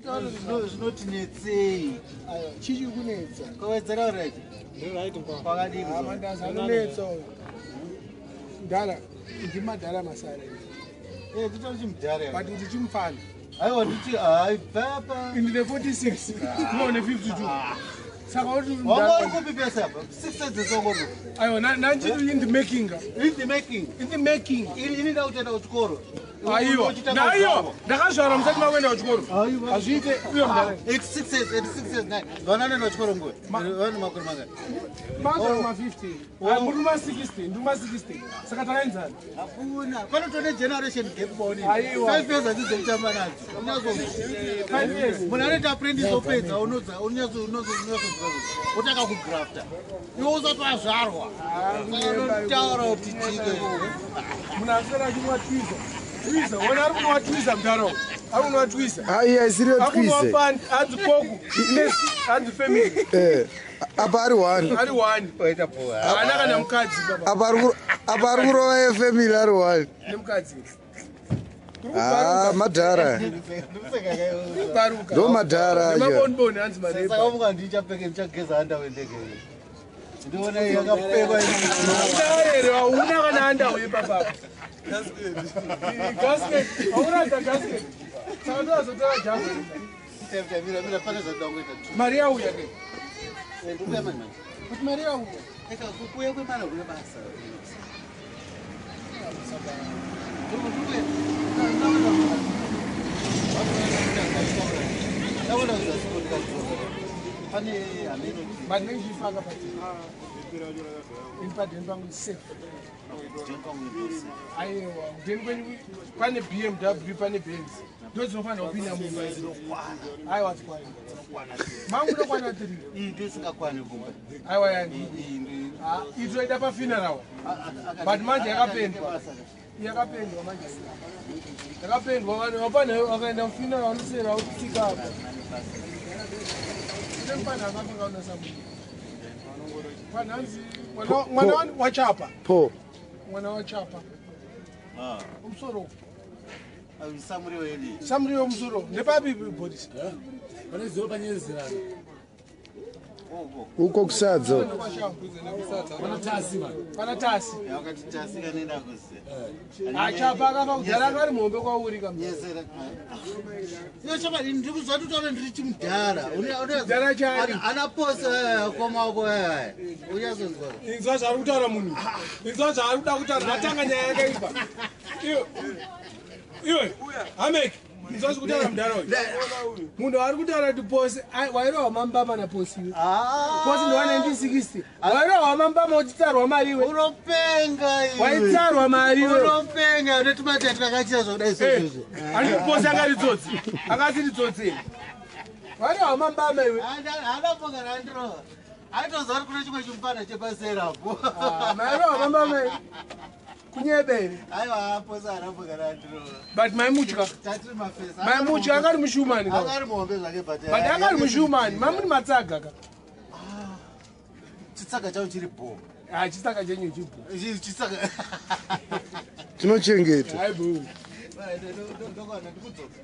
Zvinotinetsei? Chii chiri kunetsa? Kawedzera right. Kwakadii? Mandazi anonetsa uyu. Mdara, ndimadhara masara. Eh, titori chimudhara. But kuti chimufana. Aiwa, ndichi hai papa. Ndine 46. Iwe une 52. Saka kuti Wanga uri kupi pese apa? 6 cents songoro. Aiwa, nanchiri in the making. In the making. In the making. Ini ini ndakutoenda kuchikoro. Aiwa. Naiyo, ndakazvarwa musati makuenda kuchikoro. Hazviite uyo mdara. 86 years, 86 years, 9. Vana vanoenda kuchikoro nguva? Vane makore mangani? Mazvarwa ma 50. Ah, muri ma 60, ndiri ma 60. Saka takaenzana. Hakuna. Panotone generation gap paonini. Aiwa. 5 years hadzidze kutamba nadzo. Unyazonzwa. 5 years. Munhu anoita apprentice opedza unodza unyatso unotso unyatso otanga kugrafta. Iwe usati wazvarwa. Unotaura kuti chike. Munhu aswera achimwa twiza. Twiza, wona ari kunwa twiza mudhara uyu. Ari kunwa twiza. Ai, haisiriyo Ari kunwa twize. fan, hanzi koku, hanzi family. Eh, apa ari one. Ari one. Waita poa. Haana kana mukadzi baba. Apa ari kurova yefamily ari one. Nemukadzi. Kuri Ah, kubharuka. madhara. Kubharuka. Ndo madhara acho. Nemaboniboni hanzi marepa. Saka muka ndichapfeke ndichageza handawe ndege. Ndiona yakapfekwa. Hauna here, hauna kana andawe papa. Gasket, hauna ta gasket. Saka ndoazotora jambo. Mira mira pane zvakuda kuita. Mari yauya ke. Ndikuya manje manje. Kuti mari yauya. Eka kuuya kwemari kune basa. Pane hameno. But nechifaka pati. Ini padeni pangu safe. Aiwa, kudeni kwenyu pane BMW, pane Benz. Ndo dzinofanira kupinda mumba idzi. Aiwa, dzikwana. Mangu ndokwana 3. Iyi ndo isingakwani kumba. Aiwa yani. Ah, itoida pafuneral. But manje yakapendwa. Yakapendwa manje. Yakapendwa vanhu vapane vakaenda kufuneral vanosera kutsika apa. Kune mupana akapfeka una samuri. Panhanzi mwana wachapa. Po. Mwana wachapa. Umusoro. Samuriwo yedi. Samuriwo musoro. Ndepapi bhodisi? Panoziva panyezerana. Uko kusadzo. Pana tasi man. Pana tasi. Yakati tasi kanenda kuziya. Achapa akafa kudhara anga ari muhombe kwauri kam. Nyezera. Iyo chakadi ndiri kuzwa kutaura ndiri chimudhara. Mudhara chani? Ana pose koma wako aya. Unyazonzwa. Inzwa zvaari kutaura munhu. Inzwa zvaari kuda kutaura. Atanga nyaya yakaipa. Iwe. Iwe. Hamek. Inzwa zvekutaura mudhara uyu. Munhu ari kutaura kuti pose wairohwa mambama naposi iwe. Posi ndo 1960. Wairohwa mambama uchitsarwa mari iwe. Unopenga iwe. Waitsarwa mari iwe. Unopenga unetumati takachira zvakudai sezvizvo. Ani posi akari tsotsi. Akasiri tsotsi. Wairohwa mambama iwe. Haana ponga randirova. Aitoziva kuti kune chimwe chimupana chepaserapo. Mairohwa mambama iwe. Kunyebere. Aiwa pose haana ponga randirova. But maimutya. Tatiri mafesa. Maimutya akari mushumani. Akari muhombe zvake but. But akari mushumani. Mamuri matsaga ka. Chitsaga chavo chiri bho. Ah, chitsaga chenyu chibho. Chitsaga. Tinochengeta. Hayi bo. Ndokwana ndikudzoka.